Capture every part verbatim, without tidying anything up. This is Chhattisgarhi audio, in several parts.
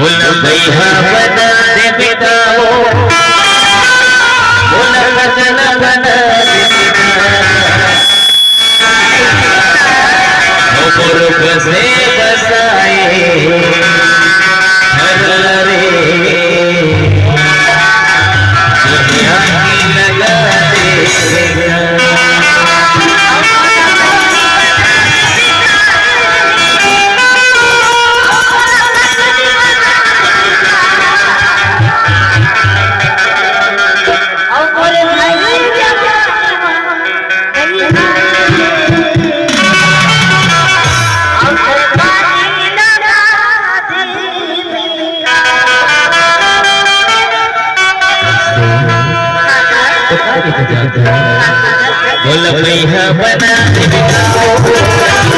बोला भैया बना दे बेटा हो, बोला बचन बना दे बेटा। हमरो बसे बसाए हर रे, दुनिया की लगा दे बेटा। बोल भैया बना दे बेटा।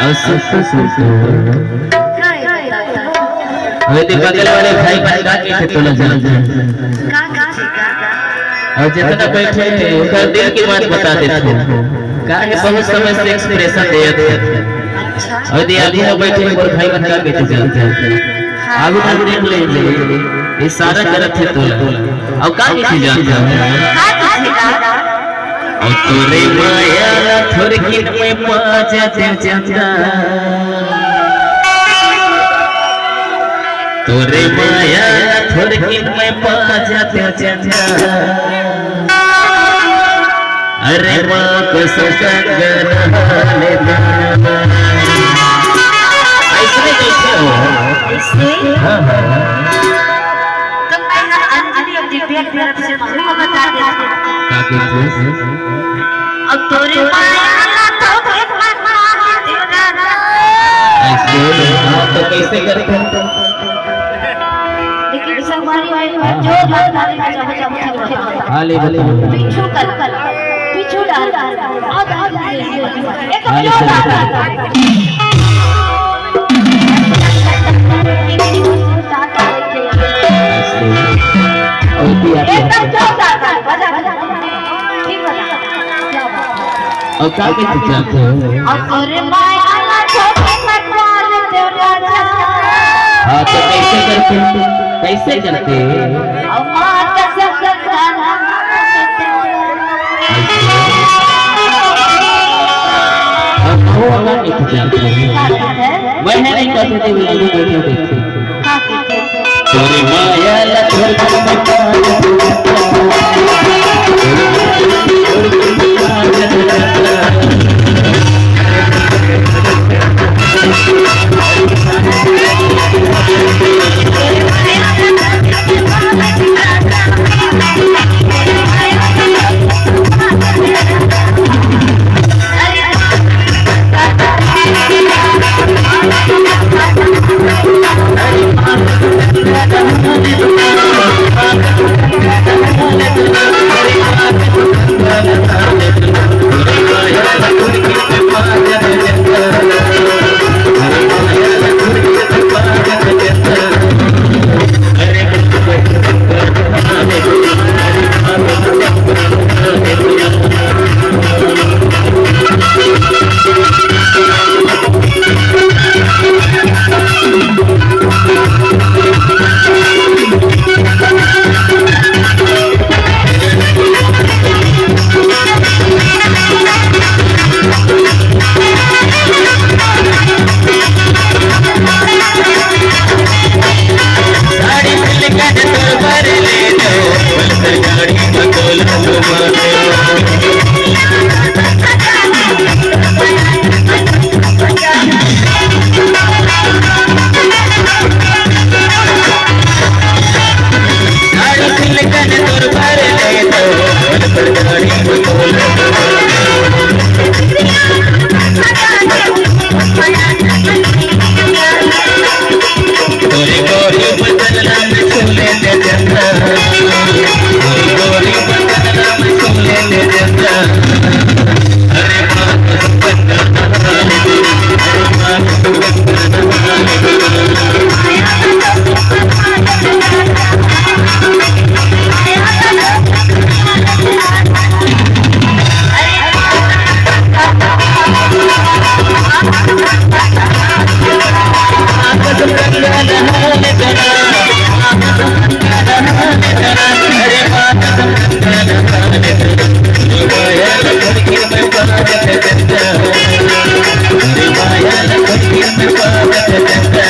अउ सुन, सुन, सुन। अबे ते बगल वाले भाई, भाई का कहिथे तोला जानथे? का, का, का? अउ जेतना बइठे हे, ओकर दिल के बात बता देथे। काहे बहुत समय से expression देत हे। अच्छा। अउ दे आगू में बइठे हे, मोर भाई मन का कहिथे जानत हे? हाँ। आगू में देख ले, इशारा करत हे तोला। अउ का कहिथे जानत हे? का कहिथे का? अउ तोरे माया ला थोरकिन में पा जातेंव चंदा। तोरे माया ला थोरकिन में पा जातेंव चंदा। अरे माँ कसम संग रहा ले दाना। अइसने कहिथे हो? अइसे? हाँ, हाँ। तो मैं हर अंजलि अउ दिव्या के तरफ से महू बता देती हूँ। का कहिथे? अब तोरे माया ला तो एक बार मान के तेरा ना। अइसे? हाँ, तो कइसे करते हैं? लेकिन संगवारी भाई, हाँ, जोरदार ताली बजाओ, बजाओ, बजाओ, बजाओ। हाँ, ले, ले, ले। पीछू कर, कर, पीछू डाल, डाल, डाल। और डाल, डाल, डाल। एक हाँ, ले, जोरदार ले। ताली। अइसे। अउ भी आप एकदम जोरदार ताली बजा, बजा। ठीक बजा। क्या बात है? अउ का कहिथे जानत हो? अउ तोरे माया ला छोटे मटवाल देव राजा। हाँ, तो कइसे करते? कइसे करते? अउ माँ कसम संग अउ वो का कहिथे जानत हो? का कहिथे? वह नहीं कहते थे, वो आगू बइठे देखते। तोरे माया ला थोरकिन में पा जातेंव चंदा।